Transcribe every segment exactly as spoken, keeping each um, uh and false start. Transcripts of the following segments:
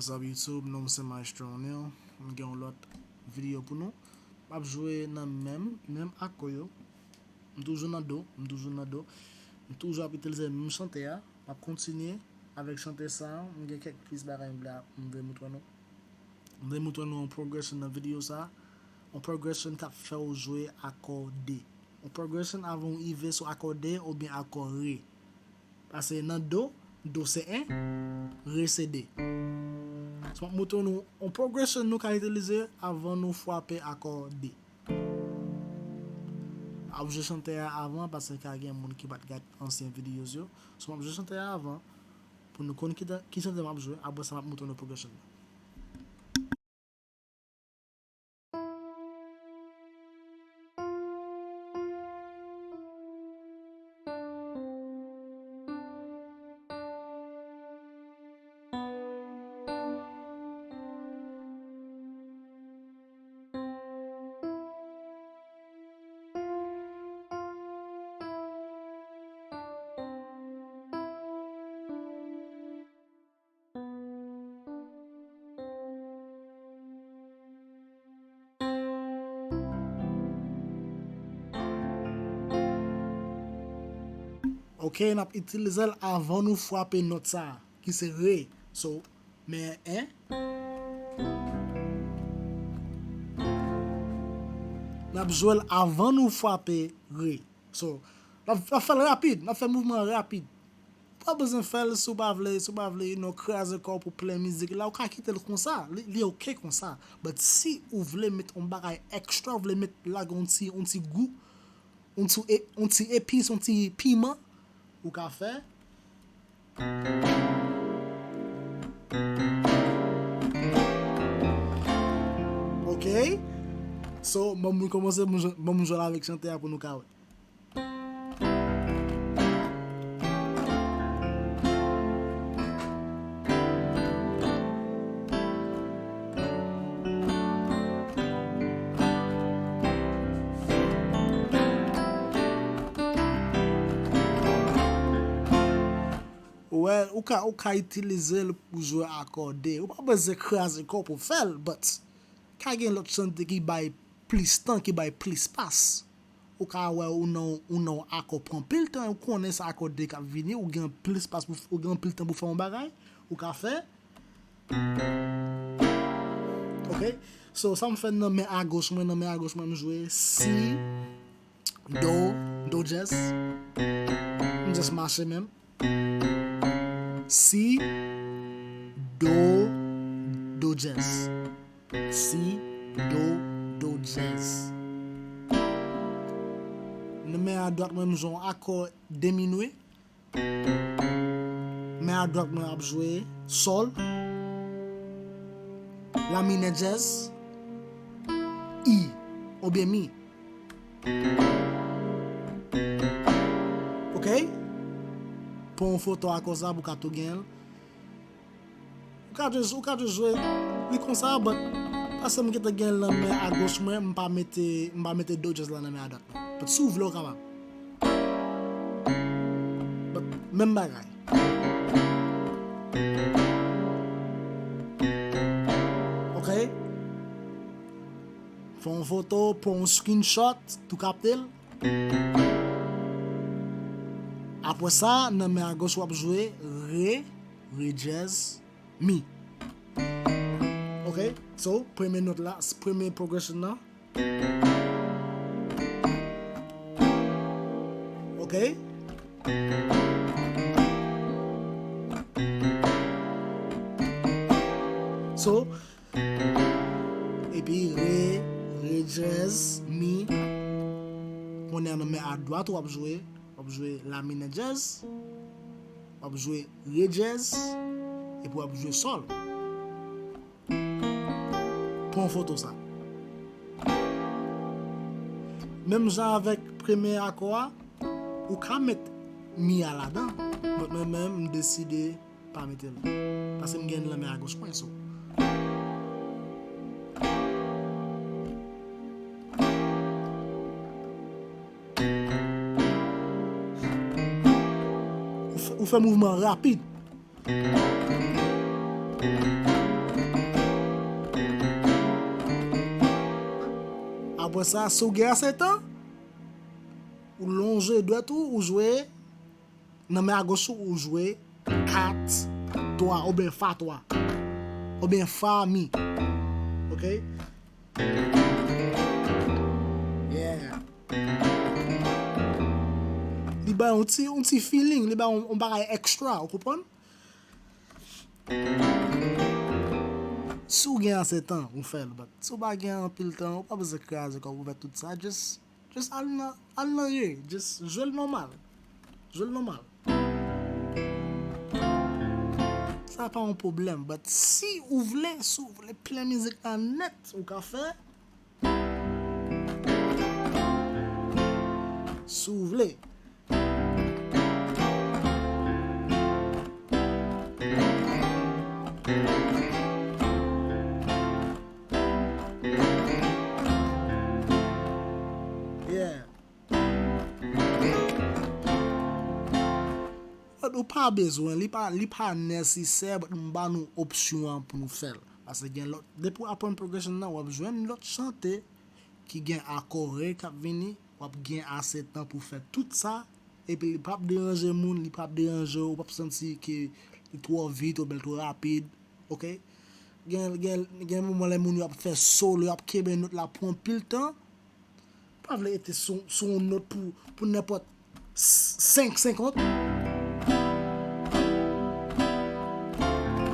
What's up YouTube, non m se Maestro O'Neal. M gen yon lòt videyo pou nou. M ap jwe nan menm, menm akò yo. M toujou nan do, m toujou nan do. M toujou ap itilize menm chante a. M ap kontinye avèk chante sa a. M gen kèk plis bagay m vle, m vle montre nou. M vle montre nou yon progression nan videyo sa a. Yon progression k ap fè w jwe akò D. Yon progression avan w rive sou akò D oubyen akò re. Pase nan do, do se en, re se de. So, m ap montre nou yon progression nou ka itilize avan nou frape akò D. M ap jwe chante a avan, paske ka gen moun ki pa t gad ansyen videos yo. So, m ap jwe chante a avan, pou nou konn ki, ki chante m ap jwe, apre sa, m ap montre nou progression nan. Ok, n ap itilize l avan nou frape nòt sa a, ki se re. So, men en. N ap jwe l avan nou frape re. So, n ap, n ap fè l rapid, n ap fè mouvman an rapid. Ou pa bezwen fè l si w pa vle, si w pa vle, you know, kraze kò w pou plen mizik la, ou ka kite l konsa, li, li ok konsa. But si ou vle met yon bagay ekstra, ou vle met lage yon ti, yon ti gou, yon ti, e- yon ti epis, yon ti piman, ou ka fè. Ok. So, ban m kòmanse, ban m jwe, ban m jwe l avèk chante a pou nou ka wè. Ou wè, ou ka, ou ka itilize l pou jwe akò D. Ou pa bezwen kraze kò w pou fè l, but ka gen lòt chante ki bay plis tan, ki bay plis pas. Ou ka wè ou nan, ou nan yon akò pran pil tan, ou konnen se akò D k ap vini, ou gen plis pas pou, ou gen pil tan pou fè yon bagay, ou ka fè. Ok? So, sa m fè nan men agoch mwen, nan men agoch mwen, m jwe si, do, do dyèz. M just mache menm. Si, do, do dyèz. Si, do, do dyèz. Nan men adwat mwen, m jwe yon akò diminye. Men adwat mwen ap jwe sòl, la minè dyèz, i, oubyen mi. Ok? Pran yon foto akò sa pou w ka tou gen l. Ou ka just, ou ka just jwe li konsa, but paske m gentan gen l nan men agoch mwen, m pa mete, m pa mete do dyèz la nan men adwat mwen. But si w vle, ou kapab. But menm bagay. Ok? Fè yon foto, pran yon screenshot, tou kapte l. Apre sa, nan men agoch w ap jwe re, re dyèz, mi. Ok? So, premye nòt la, s- premye progression nan. Ok? So, epi re, re dyèz, mi. Kounye a nan men adwat w ap jwe, w ap jwe la minè dyèz, w ap jwe re dyèz, epi w ap jwe sòl. Pran foto sa. Menm jan avèk premye akò a, ou ka met mi a ladan. But mwen menm, m deside pa mete l. Paske m gen l nan men agoch mwen, so. Ou fè, ou fè mouvman rapid. Sa, si w gen ase tan, ou lonje dwèt ou, ou jwe nan men agoch ou, ou jwe kat twa oubyen fa twa. Oubyen fa mi. Ok? Yeah. Li bay yon ti, yon ti feeling, li bay yon, yon bagay ekstra, ou konprann? Si w gen ase tan, ou fè l, but si w pa gen anpil tan, ou pa bezwen kraze kò w pou fè tout sa, just, just al nan, al nan ri, just jwe l nòmal. Jwe l nòmal. Sa pa yon pwoblèm, but si ou vle, si w vle plen mizik la nèt, ou ka fè. Si w vle. Yeah. But ou pa bezwen, li pa, li pa nesesè, but m ba nou opsyon an pou nou fè l. Paske gen lòt, depi w aprann progression nan, w ap jwenn lòt chante ki gen akò re k ap vini, w ap gen ase tan pou fè tout sa, epi li p ap deranje moun, li p ap deranje w, ou p ap santi ke li twò vit oubyen l twò rapid, ok? Gen, gen, gen moman lè moun yo ap fè solo, y ap kenbe nòt la pou anpil tan, pa vle rete sou, sou yon nòt pou, pou nenpòt s-, senk segonn.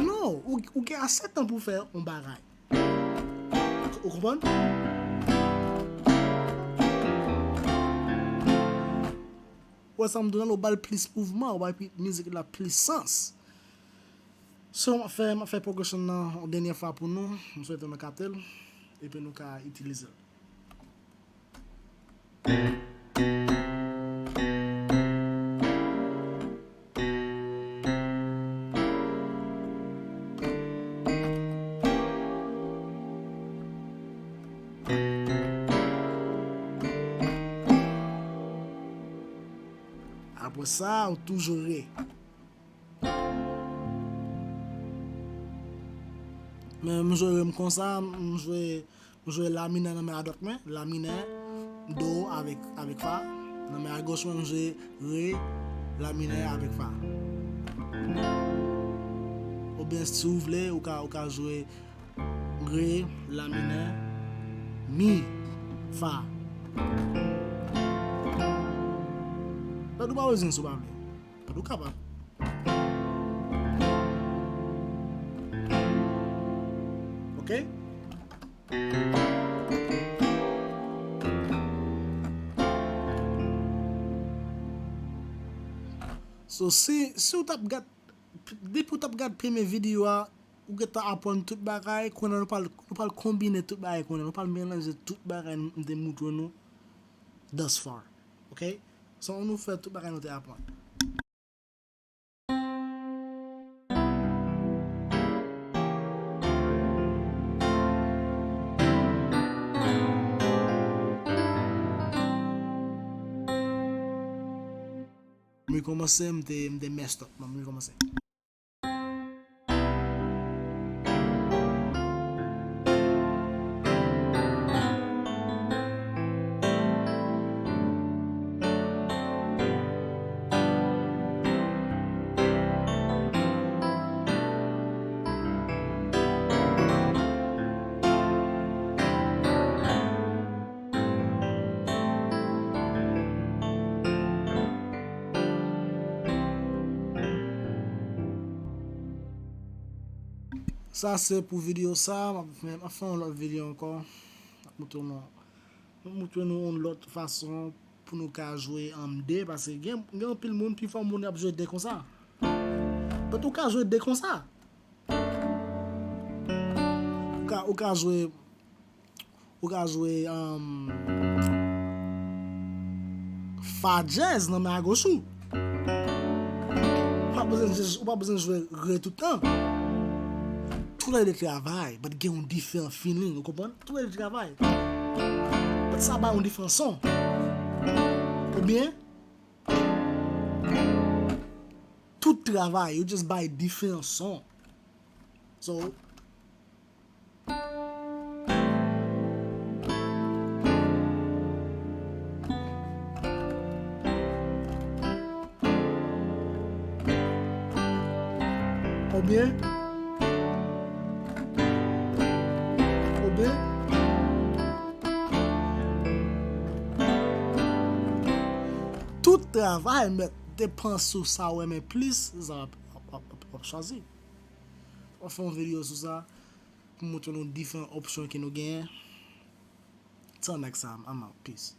Non, ou, ou gen ase tan pou fè yon bagay. Ou konprann? Ou wè sa m di w la, ou ba l plis mouvman, ou ba mizik la plis sans. So, m ap fè, m ap fè progression nan yon dènye fwa pou nou. M swete nou kapte l, epi nou ka itilize l. Apre sa, ou toujou re. Men m jwe re m konsa, m jwe, m jwe la minè nan men adwat mwen, la minè, do avèk, avèk fa. Nan men agoch mwen, m jwe re, la minè avèk fa. Oubyen si w vle, ou ka, ou ka jwe re, la minè, mi, fa. But ou pa bezwen si w pa vle. But ou kapab. Ok? So, si, si w t ap gad, depi w t ap gad premye videyo a, ou gentan aprann tout bagay, kounye a nou pral, nou pral konbine tout bagay, kounye a nou pral melanje tout bagay m te moutre nou thus far. Ok? So, ann nou fè tout bagay nou te aprann. M rekòmanse, m te, m te messed up, man, m rekòmanse. Sa se pou videyo sa, m ap fè, m ap fè yon lòt videyo ankò. M ap moutre nou, m ap moutre nou yon lòt fason pou nou ka jwe an de, paske gen, gen anpil moun, pifò moun ap jwe de konsa. But ou ka jwe de konsa. Ou ka, ou ka jwe, ou ka jwe, um, fa dyèz nan men agoch ou. Ou pa bezwen jwe, ou pa bezwen jwe re tout tan. Toulède travay, but gen yon diferan feeling, ou konprann? Toulède travay. But sa bay yon diferan son. Oubyen, tout travay, yo just bay diferan son. So, m, Byen. Oubyen tout travay mèt depanse w sa w renmen plis, sa w ap, ap, ap, ap, ap chwazi. W ap fè yon videyo sou sa pou montre nou diferan opsyon ke nou genyen. Tan nèg sa, I'm out. Peace.